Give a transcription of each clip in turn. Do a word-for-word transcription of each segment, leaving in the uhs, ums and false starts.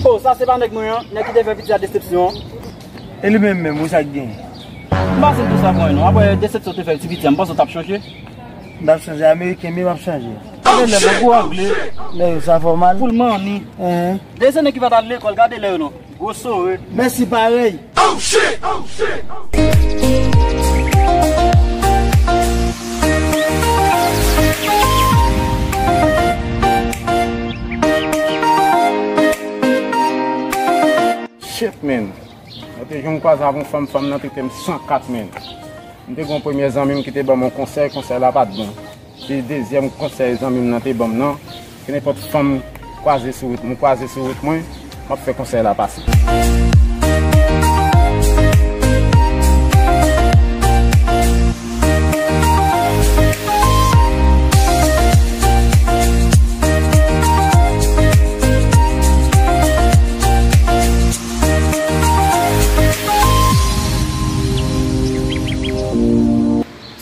Oh, sa se pa nèg mwen an, nèg ki te fè piti a desepsyon an. E li menm menm, wi, sa k gen? M pa sot di sa pou mwen non. Apre desepsyon te fè ti piti a, m panse w t ap chanje. M t ap chanje, ameriken, men m ap chanje. Gade lè poko angle. Lè yo sa fò mal. Poul manni. Hein. Depi se nèg ki pa t al lekòl, gade lè yo non. Gwo sore. Mèsi parèy. Shit, man. Mwen te jwenn kwaze avè yon fanm, fanm nan trete m san kat, man. M te gen yon premye zanmi m ki te ban m yon konsèy, konsèy la pa t bon. Se dezyèm konsèy zanmi m nan te ban m nan. Kenenpòt fanm kwaze sou wout mwen, kwaze sou wout mwen, m ap fè konsèy la pase.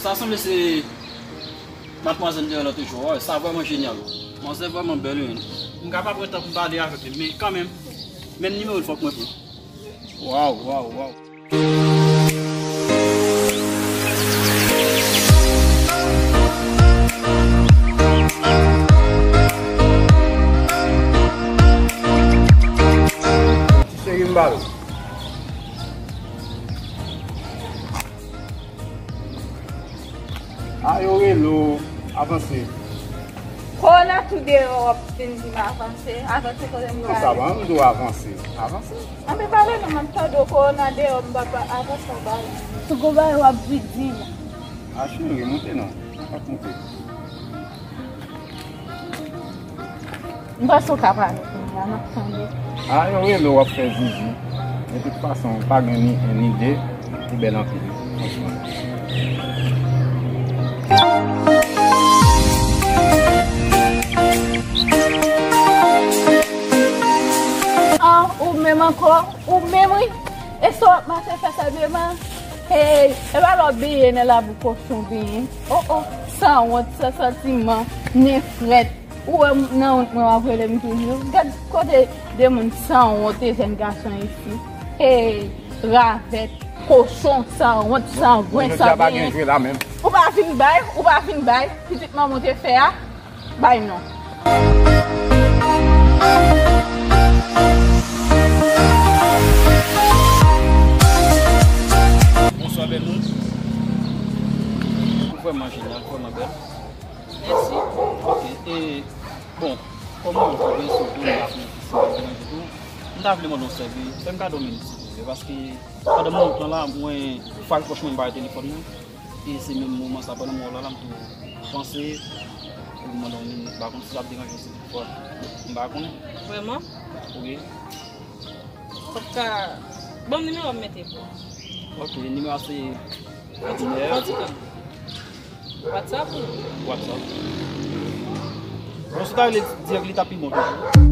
Sa sanble se madmwazèl deyò lòt jou a, wi, sa vrèman jenyal. Manzè vrèman bèl, wi. M ka pa pran tan pou m pale avèk li, men kanmenm, menm nimewo l fòk mwen pran. Waw, waw, waw. Ti cheri m ba l. A yo rele w, avanse. Kowona tou deyò, w ap vin di m avanse. Avanse kote m prale? Non, sa va, m di w avanse. Avanse. Anben pale non, m ap tande w, kowona deyò, m pa pa avanse pa pale. Tout gwo bagay w ap di, di la. A cheri, moute non. Fòk moute. M panse w ka pale kounye a, m ap tande. A, yo rele w ap fè zizi. De tout fason, pa gen ni en ni de, ou bèl anpil, franchman. Ah, ou menm ankò, ou menm wi. E sa w ap mache fè sa devan? Hey, e pa lè w benyen nan labou kochon benyen. Oh, oh, sanwont, san santiman, nen frèt. Ou wè m nan wont mwen w ap rele m toujou. Gad kote de moun sanwont e jèn gason isi. Hey, ravèt, kochon, sanwont, sangwen, sanbenyen. Ou pa vin bay, ou pa vin bay. Pitit manman w te fè a, bay non. Bonswa, bèl moun. Ou vrèman jenyal, vrèman bèl. Mèsi. Ok, e, bon, kòm mwen, mwen sou tou, mwen ap mwen pisi mwen manje tou. M ta vle mande yon sèvis, fè m kado yon minit, silvouplè, paske pandan mwen nan wout lan la, mwen fè pòch mwen, m pa wè telefòn mwen. E se menm moman sa, pandan mwen la, la, m tou panse, pou m mande yon minit, m pa konn si l ap deranje w, si toutfwa, m pa konnen. Vrèman? Wi. Ou p ap ka ban m nimewo a m mete pou ou. Ok, nimewo a se... Yon ti, yon ti tan. WhatsApp ou? WhatsApp. Bon, si w ta rele dirèk, li t ap pi bon toujou.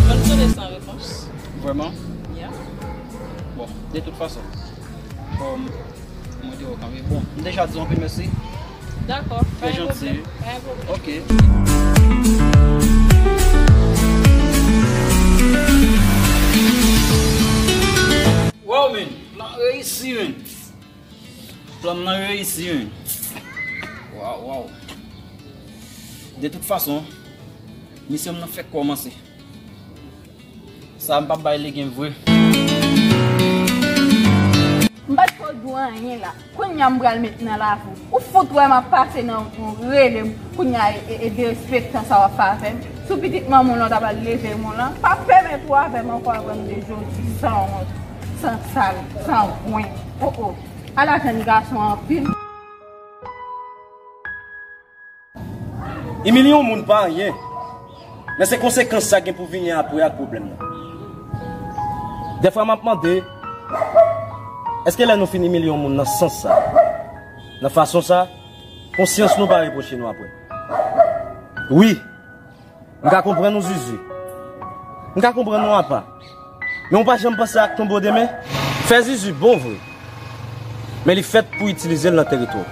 Mwen sone san repons. Vrèman? Yeah. Bon, de tout fason, kòm mwen te wè w kanpe. Bon, m deja di w anpil mèsi. Dakò, pa gen pwoblèm. Trè janti. Pa gen pwoblèm. Ok. Wow, man, plan reyisi, man. Plan nan reyisi, wi. Waw, waw. De tout fason, misyon m nan fèk kòmanse. Sa a m p ap bay legen vre. M pa t ko di w anyen la. Kounye a m pral met nan lavi w. Ou fout wè m ap pase nan wout mwen, ou rele m. Kounye a e, e, e derespektan sa w ap fè avè m. Si w pitit manman w lan w ta pral leve mwen lan, pa pèmèt ou avè m ankò avè m de jodi, sanwont, sansal, sangwen. Oh, oh. Ala jèn gason anpil. Imilye yon moun pa anyen, men se konsekans sa gen pou vini apre ak pwoblèm nan. Dèfwa m ap mande, èske lè nou fin imilye yon moun nan sans sa, nan fason sa, konsyans nou pa repwoche nou apre? Wi, M ka konprann ou, Zuzu. M ka konprann ou, apa. Men ou pa janm panse ak tonbo demen? Fè Zuzu bon vre. Men li fèt pou itilize l nan teritwa w.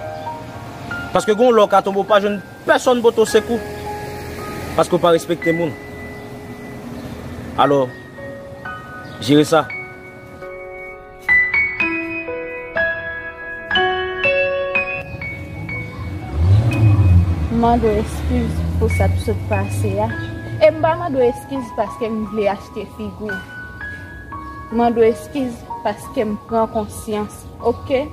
Paske gen yon lè w ka tonbe, w pa jwenn pèsonn pote w sekou. Paske w pa respekte moun. Alò, jere sa. M mande w eskiz pou sa k sot pase a. E m pa mande w eskiz paske m vle achte figi w. M mande w eskiz paske m pran konsyans, oke?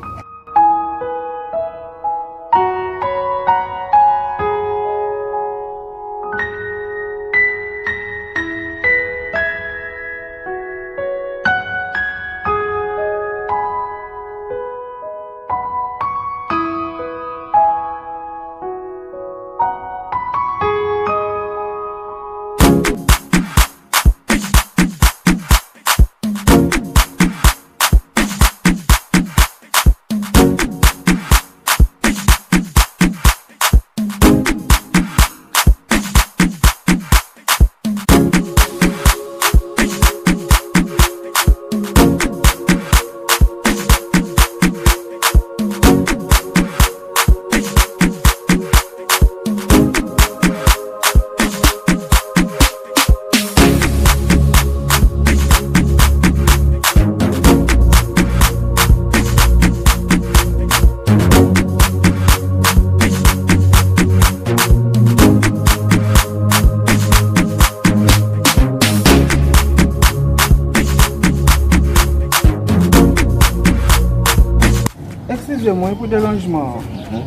Eskize mwen pou deranjman an.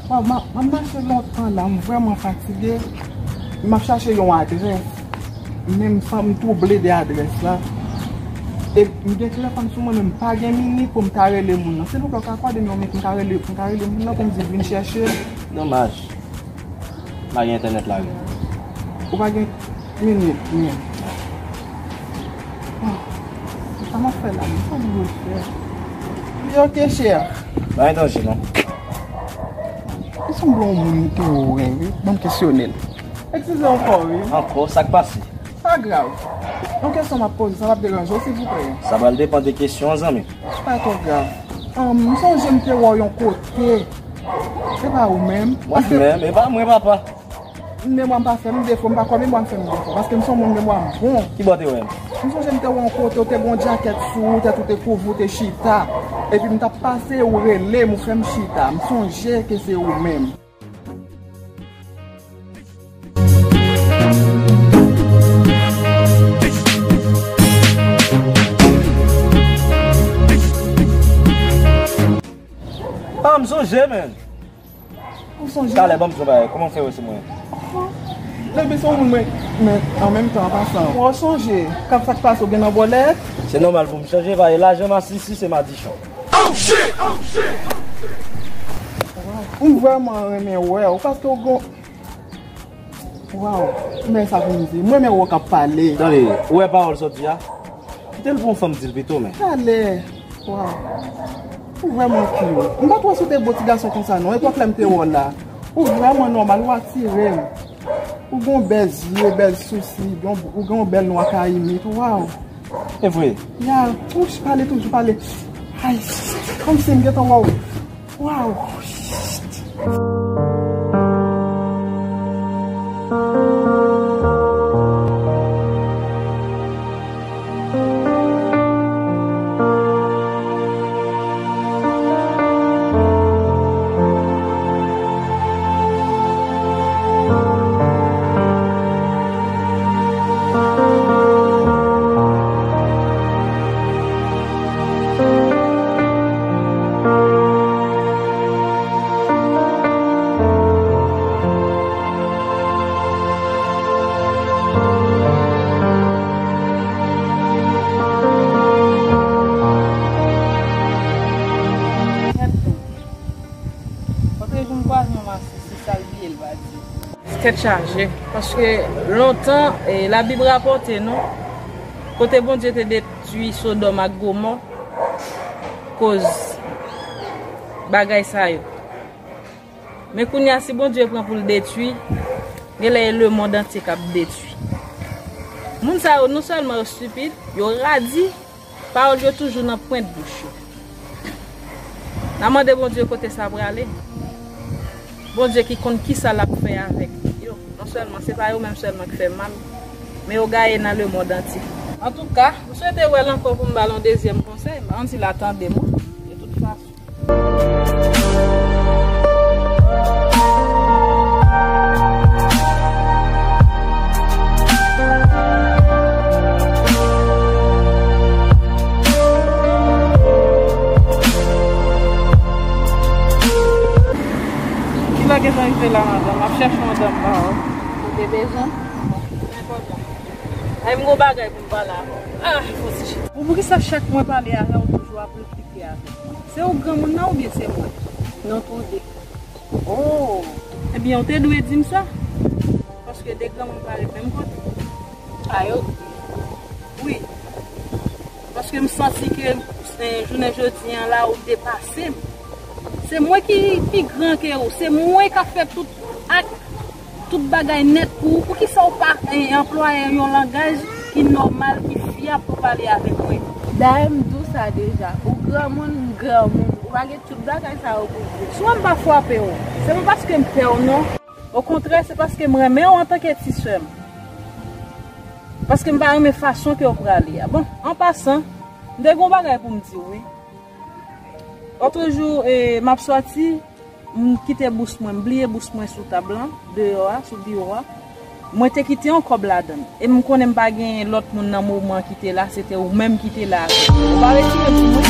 Waw, m ap, m ap mache lontan la, m vrèman fatige. M ap chache yon adrès. Men m sanm twouble de adrès la. E m gen telefòn sou mwen, men m pa gen minit pou m ta rele moun nan. Silvouplè, w ka akòde m yon minit, m ka rele, m ka rele moun nan pou m di l vin chèche l. Domaj. M pa gen entènèt la, wi. Ou pa gen minit, men. Oh, sa m ap fè la, men sa m dwe fè. Li oke, chè. Pa gen danje, non. Li sanble yon moun ki wè, wi. Ban m kesyone l. Eskize ankò, wi. Ankò, sa k pase? Pa grav. Yon kesyon m ap poze, sa p ap deranje w, silvouplè? Sa pral depann de kesyon an, zanmi. Pa twò grav. Ahn, m sonje m te wè w yon kote. Se pa ou menm? Mwen menm? E pa mwen, papa. Memwa m pa fè m defo, m pa kwè memwa m fè m defo, paske m se yon moun memwa m bon. Ki bò w te wè m? M sonje m te wè w yon kote, w te gen yon djakèt sou ou, tèt ou te kouvri, w te chita. Epi m t ap pase, ou rele m, ou fè m chita. M sonje ke se ou menm. Ah, m sonje, men. Ou sonje? Talè, ban m di w bagay. Kòman w fè wè se mwen? Depi se yon moun mwen, men an menm tan, an pasan, w sonje, kap sa k pase, w gen nan bòlèt? Se nòmal pou m chanje, paske lajan masisi se madichon. M vrèman renmen wè w, paske w gon, waw, men sa pou m di, m renmen wè w k ap pale. Tande, ou wè pawòl sòti a? Kite l pou yon fanm di l pito, men. Talè. Waw. Ou vrèman cute. M pa t wè si w te bon ti gason konsa non, epòk lè m te wè w la. Ou vrèman nòmal, ou atire m. Ou gen yon bèl zye, bèl sousi, gen yon, ou gen yon bèl non ak Ayimit. Waw. E vre? Ya, wouch, pale toujou, pale. Ay, kòmsi m gentan wè w. Waw. Kote joun kwaze yon masisi, sa l bliye l pa di. Tèt chaje, paske lontan, e, Labib rapòte nou, kote Bondye te detwi Sodòm ak Gomò, koz bagay sa yo. Men kounye a, si Bondye pran pou l detwi, Genlè e lemonn antye k ap detwi. Moun sa yo non sèlman yo stipid, yo radi, pawòl yo toujou nan pwent bouch yo. N a mande Bondye kote sa prale. Bondye ki konn kisa l ap fè avèk yo. Non sèlman se pa yo menm sèlman k fè mal, men yo gaye nan lemonn antye. Antouka, m swete wè l ankò pou m ba l yon dezyèm konsèy. M pa konn si l a tande m, wi. De tout fason. Ki lè w gentan rive la, madanm? M ap chèche yon dam pa w. Ou te bezwen? Ay, m gon bagay pou m pale avè w. Ah, fò ti chita. Bon, poukisa chak mwen pale avè w, ou toujou ap replike avè m? Se ou granmoun nan oubyen se mwen? Nou tou de. Oh! Ebyen, ou te dwe di m sa. Paske de granmoun pa ret menm kote. Sa yo di. Wi. Paske m santi ke, eh, jounen jodi an la, ou depase m. Se mwen ki pi gran ke ou. Se mwen k ap fè tout ak tout bagay nèt pou ou. Poukisa ou pa, eh, anplwaye yon langaj ki nòmal, ki fyab pou pale avèk mwen? Dayè m di w sa deja. Ou granmoun, m granmoun. Ou pa gen tout bagay sa yo pou w di. Swa m pa frape w. Se pa paske m pè w non. Okontrè, se paske m renmen w antanke ti sè m. Paske m pa renmen fason ke w prale a. Bon, an pasan, m te gen yon bagay pou m di w, wi. Lòt jou, eh, m ap sòti, m kite bous mwen, m bliye bous mwen sou tab la, deyò a, sou biwo a. Mwen te kite yon kòb ladan l. E m konnen m pa gen lòt moun nan moman ki te la, se te ou menm ki te la avè m. Ou pa retire l pou mwen?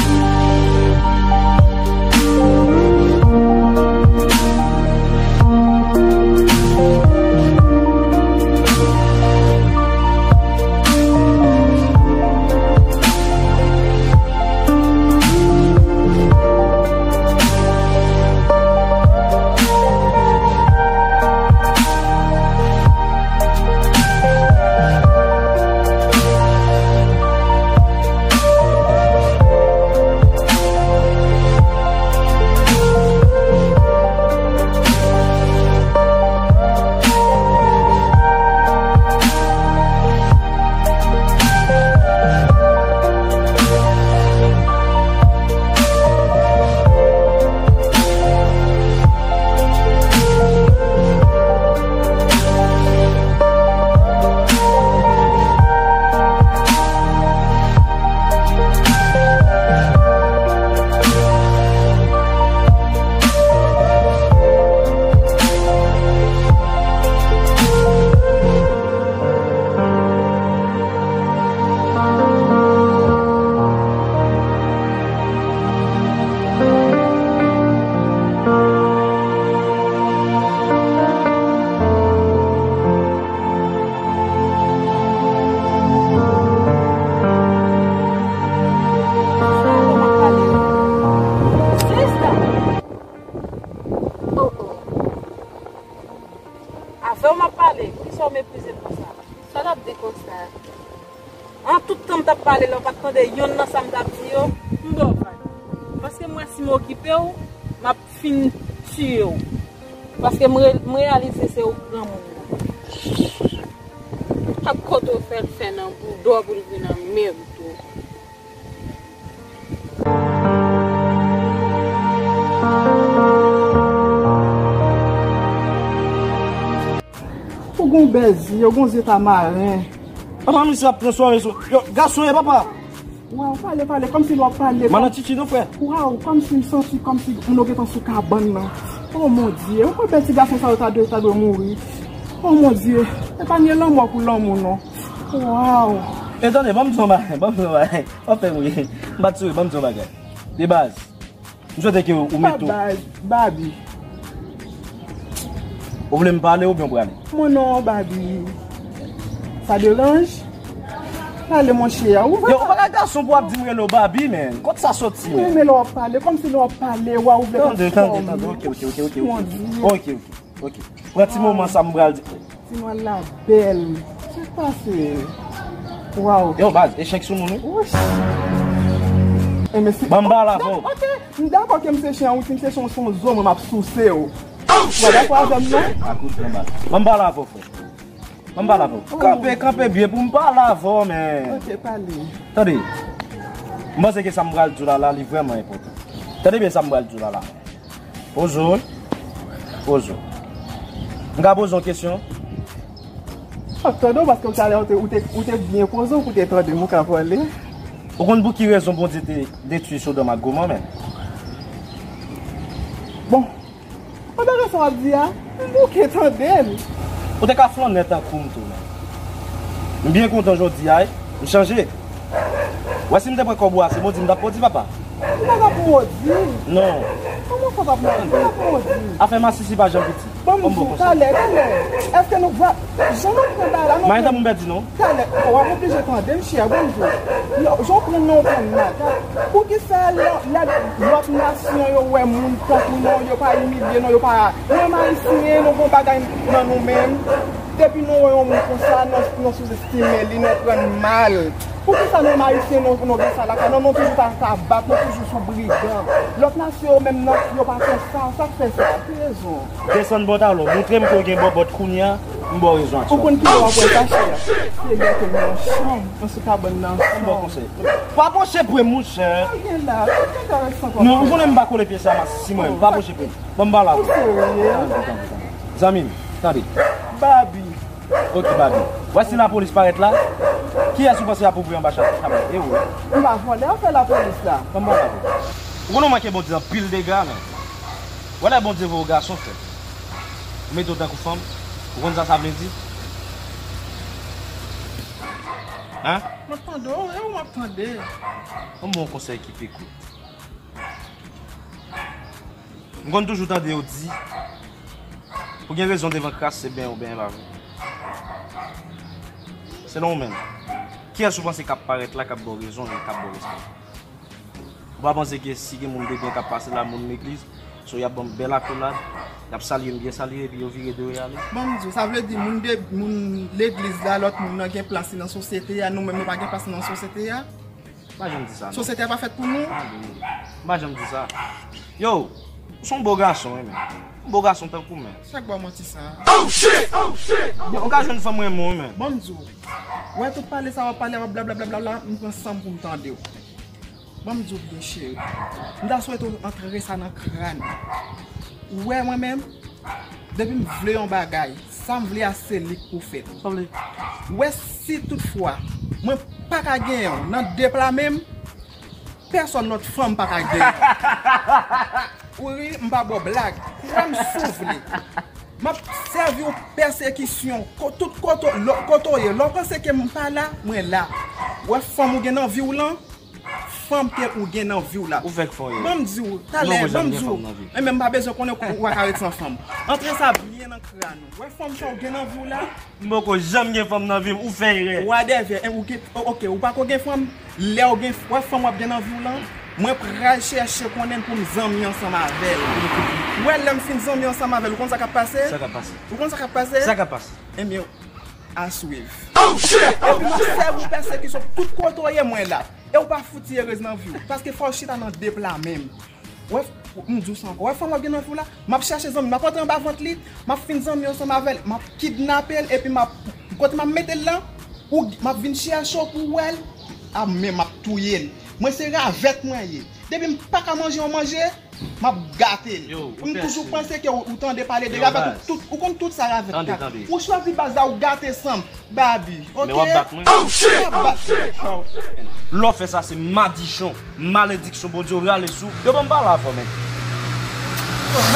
Avè w m ap pale, poukisa w meprize m konsa? Sa l ap di konsa? An tout tan m t ap pale la, w pa t tande yonn nan sa m t ap di yo, m ba w vag. Paske m wè si m okipe w, m ap fin tiye w. Paske m re-, m reyalize se ou granmoun nan. Ak kote w fè l fè nan boudò pou l vin anmède w. Ou gon bèl zye, ou gon zye tamaren. Papa, misye ap transfòme sou. Yo, gason ye, papa. Waw, pale, pale, kòmsi lè w ap pale. Manantchichi, non, frè. Waw, kòmsi m santi, kòmsi moun yo gentan sou kabann nan. Oh, mon Dieu, ou kwè bèl ti gason sa yo ta dwe, ta dwe mouri? Oh, mon Dieu, epanye lanmò pou lanmou, non. Waw. E tande, ban m di w yon bagay, ban m di w yon bagay. W ap fè m ri. M pa t sou ri, ban m di w yon bagay. De baz, m swete ke ou mete w. Baz, Babi. Ou vle m pale oubyen w prale? Mon non, Babi. Sa deranj? Pale, monchè. Ou vre. Yo, ou pa ka gason pou w ap di m rele w Babi, men. Kot sa soti, men? Mwen renmen lè w ap pale, kòmsi lè w ap pale, waw, ou vle transfòme. Tande, tande, tande. Ok, ok, ok, ok, ok. Mon Dieu. Ok, ok. Pran ti moman sa m pral di. Ti nwal la bèl. Sa k pase? Waw. Yo, baz, echèk sou moun, wi. Wouch. E mesye. Ban m pale avè w. Ok, m dakò ke m se chen an, wi, si m se chen an, se yon zo mwen m ap souse w. Ou pa dakò avè m, non? Akout, ban m pale avè w, frè. Ban m pale avè w. Kanpe, kanpe byen pou m pale avè w, men. Ok, pale. Tande. M panse ke sa m pral di w la, la, li vrèman enpòtan. Tande byen sa m pral di w la, la. Poze w, wi. Poze w. M ka poze w yon kesyon? M ap tande w paske talè ou te, ou te, ou te byen poze w pou te tande m, ou ka pale. Ou konn pou ki rezon Bondye te detwi Sodòm ak Gomò, menm? Bon, Antanke sa w ap di a, m bouke tande l. Ou te ka flannen tankou m tou, men. M byen kontan jodi a, wi. M chanje. Wè, si m te pran kòb ou a, se modi m t ap modi, papa. M pa t ap modi. Non. Kòman sa w t ap modi? M pa t ap modi. Afè masisi pa janm piti. Ban m di w, talè, talè. Èske nou va, jan nou pran bagay la, nou pran. Talè, w ap oblije tande m, chè, ban m di w. Yo, jan w pran nan, w pran mal. Poukisa lè, lè lòt nasyon yo wè moun tankou nou, yo pa imilye nou, yo pa, nou menm Ayisyen, nou gon bagay nan nou menm. Depi nou wè yon moun konsa, nou, nou souzestime li, nou pran l mal. Poukisa nou menm Ayisyen, nou, nou gen sa lakay nou, nou toujou ta, ta bat, nou toujou sou brigan? Lòt nasyon yo menm nan, yo pa konsa, sa k fè sa? Ki rezon? Desann pantalon, montre m ke w gen bòbòt kounye a, m ba w rezon ak sa. Ou konn kilè w ap wè sa, chè? Se lè ke nou nan chanm, nou sou kabann nan ansanm. M ba w konsèy. Pa pwoche pre m, monchè. Sa gen la, sa k enteresan konsa? Non, ou konnen m pa kole pye sa, masisi mwen, pa pwoche pre m. Ban m pale avè w. Ou serye? Zanmi m, tande. Babi. Ok, Babi. Wè si lapolis parèt la, kiyès ou panse y ap ouvri anba chabrak? E ou, wi. M pa vòlè afè lapolis la. Ban m pale avè w. Ou konnen w manke Bondye anpil dega, men. Wè lè Bondye voye w gason, frè. Ou mete w tankou fanm. Ou konn sa sa vle di? Hein? M ap tande w, e ou m ap tande. Ban m ba w yon konsèy ki pi kout. M konn toujou tande yo di, pou gen rezon devan kras, se benyen ou benyen pa vre. Selon ou menm, kiyès ou panse k ap parèt la, k ap ba w rezon e k ap ba w respè? Ou pa panse ke si gen moun de byen k ap pase la, moun legliz, so y ap ban m bèl akolad, y ap salye m byen salye, epi yo vire do yo ale? Ban m di w, sa vle di moun de, moun legliz la, lòt moun nan gen plas li nan sosyete a, nou menm nou pa gen plas nou nan sosyete a? M pa janm di sa, non. Sosyete a pa fèt pou nou. M pa janm di sa. Yo, ou se yon bo gason, wi, men. Yon bo gason tankou w, men. Sa k ba w manti sa? Yo, ou ka jwenn fanm renmen w, wi, men. Ban m di w. Wè tout pale sa w ap pale, w ap blablabla, m pran san m pou m tande w. Ban m di w byen, cheri. M ta swete w antre sa nan kràn ou. Ou wè mwen menm, depi m vle yon bagay, sa m vle a se li k pou fèt. Sa vle? Wè si toutfwa mwen pa ka genyen w nan de pla men m, pèsòn lòt fanm pa ka genyen w. Ou ri, m pa ba w blag. Kwè m si w vle. M ap sèvi w pèsekisyon. Ko-, tout kote, lò-, kote w ye. Lè w panse ke m pa la, mwen la. Wè fanm ou gen nan vi w lan, fanm ke ou gen nan vi w la. Ou fèk fè w ye. Ban m di w, talè, ban m di w. Enben, m pa bezwen konnen ou pa ka ret san fanm. Antre sa byen nan kràn ou. Wè fanm sa ou gen nan vi w la. M poko janm gen fanm nan vi m, ou fè erè. Wadèvè, en, ou gen, o-, ok, ou pako gen fanm, lè ou gen, wè fanm w ap gen nan vi w lan, mwen pral chèche konnen l pou m zanmi ansanm avè l. Wè lè m fin zanmi ansanm avè l, ou konn sa k ap pase? Sa k ap pase? Ou konn sa k ap pase? Sa k ap pase? Enben, a swiv. Epi m ap sèvi w pèsekisyon tout kote w ye, mwen la. E ou pa fouti erez nan vi w. Paske fò w chita nan de pla menm. Wè, m di w sa ankò. Wè fanm w ap gen nan vi w la, m ap chache zanmi, m ap antre anba vant li, m ap fin zanmi ansanm avè l, m ap kidnape l, epi m ap, kote m ap mete l lan, ou, m ap vin chèche w pou w wè l, a men m ap touye l. Mwen se ravèt mwen ye. Depi m pa ka manje yon manje, m ap gate l. Yo, ou pèse. M toujou panse ke ou, ou tande pale de ravèt, ou tout, ou konn tout sa ravèt ka. Tande, tande. Ou chwazi baz la, ou gate san m. Babi, ok? Men w ap bat mwen. W ap bat mwen. Lè w fè sa, se madichon, malediksyon Bondye rale sou. Yo ban m pale avè w, men.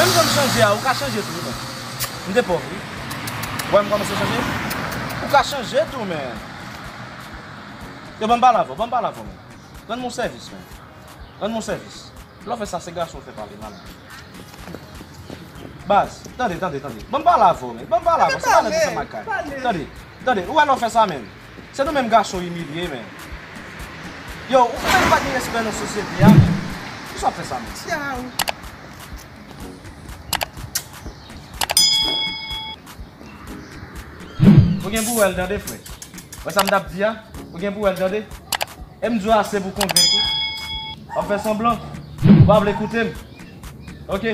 Menm jan m chanje a, ou ka chanje tou, men. M te pòv, wi. Ou wè m kòmanse chanje? Ou ka chanje tou, men. Yo ban m pale avè w, ban m pale avè w, men. Rann mwen sèvis, men. Rann mwen sèvis. Lè w fè sa, se gason w fè pale mal. Baz, tande, tande, tande. Ban m pale avè w, men. Ban m pale avè w. Se pale de sa makay. Tande, tande. Ou wè lè w fè sa, men. Se nou menm gason w imilye, men. Yo, ou menm pa gen respè nan sosyete a, men. Poukisa w ap fè sa, men? Tchaw. Ou gen pou wè l, tande, frè. Wè sa m t ap di a? Ou gen pou wè l, tande. E m di w ase pou konvenk ou. W ap fè sanblan. Ou pa vle koute m. Ok.